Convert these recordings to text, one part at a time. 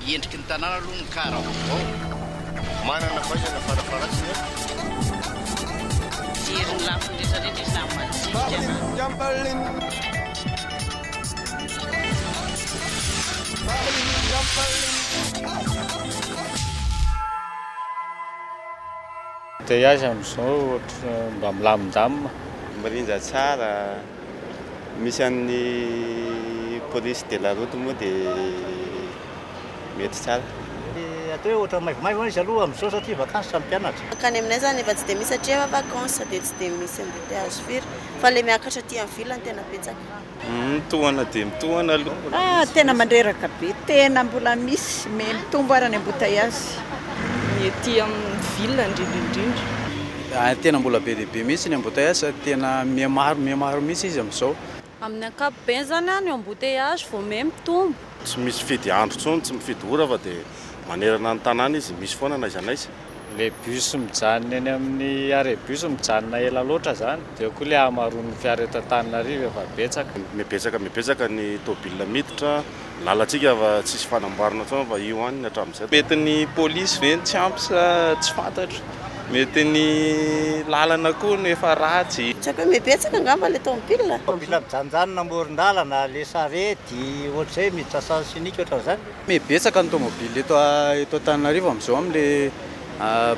Endriky ny tanàna aloha ny car vaovao. Manana fahaizana farafaharatsiny aho. Mijery ny lafiny rehetra rehetra izy na ny madinika na. Embouteillage amin'izao ohatry mba milamindamina. Mirindra tsara, misy an'ny police de la route moa dia mety tsara. Atao hoe ohatran'ny maivomaivana izy aloha amin'izao satria vacances ny mpianatra. Mankany aminay zany efa tsy dia misy satria efa vacances dia tsy dia misy embouteillage firy fa ilay miakatra aty amin'ny ville no tena betsaka. Mitohana dia mitohana aloha. Ah, tena mandreraka be, tena mbola misy, me mitombo ara ny embouteillage. Ny ety amin'ny ville indrindra indrindra. Ah, tena mbola be dia be mihitsy ny embouteillage sady tena mihamaro mihamaro mihitsy izy amin'izao. Amin'ny ankapobeny zany ny embouteillage vao miha mitombo. Tsy misy fidy andro intsony, tsy mifidy ora fa dia manerana ny tanàna izy, misy foana n'aiza n'aiza. Le bus mijanona eny amin'ny arrêt bus mijanona ela loatra zany, dia eo koa le hamaroan'ny fiara eto Antananarivo efa betsaka. Mibetsaka mibetsaka ny tôbila miditra, ny lalantsika efa tsisy fanamboarana intsony fa io ihany hatramin'izay. Mety ny polisy ve no tsy ampy sa tsy fantatro, mety ny lalana koa no efa ratsy. Tsy haiko hoe mibetsaka angamba le tômobila. Tômobila mijanonjanona amoron-dalana, le sarety, ohatr'izay miditra sens unique ohatran'izany. Miha betsaka ny tomobile eto eto Antananarivo amin'izao amin'le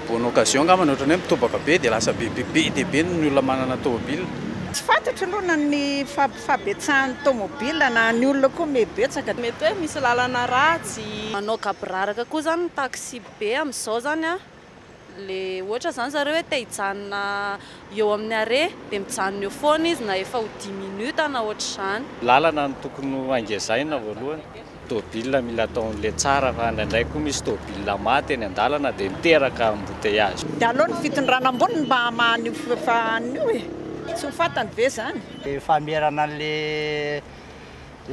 bonne occasion angambany ohatran'ny hoe mitobaka be dia lasa be be be dia be ny olona manana tomobile. Tsy fantatro aloha na ny fahabetsahan'ny tomobile na ny olona koa miha betsaka. Mety hoe misy lalana ratsy. Manao gaboraraka koa zany ny taxi be amin'izao zany a, le ohatra zany zareo hoe te hijanona eo amin'ny arrêt dia mijanona eo foana izy na efa ho dix minutes na ohatr'izany. Lalana no tokony ho angezaina voalohany. Tôbila mila atao an'le tsara fa indraindray koa misy tôbila maty eny an-dalana dia miteraka embouteillage. Dia aleo ny fitondrana ambony mba hamaha an'io fahan'io e! Tsy ho fantany ve izany? Famerana an'le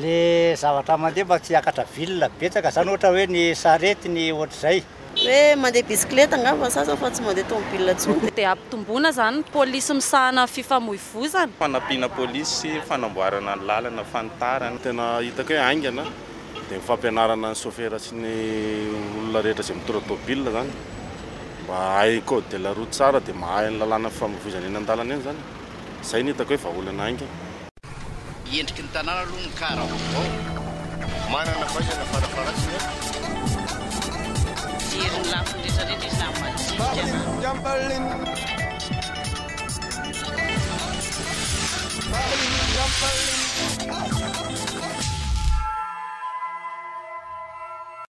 le zavatra mandeha mba tsy hiakatra ville betsaka zany ohatra hoe ny sarety ny ohatr'izay. Hoe mandeha bisikileta angamba ny sasany fa tsy mandeha tomobile intsony. Dia ampitomboina izany ny polisy misahana ny fifamoivozana. Fanampiana polisy sy fanamboarana ny lalana, fanitarana. Tena hitako hoe haingana dia ny fampianarana ny sôfera sy ny olona rehetra izay mitondra tôbila izany mba hahay code de la route tsara dia mahay ny lalàna fifamoivoizana eny an-dalana eny izany. Izay no hitako hoe vahaolana haingana. Endriky ny tanàna aloha ny car vaovao. Manana fahaizana farafaharatsiny aho. Mijery ny lafiny rehetra rehetra izy na ny madinika na.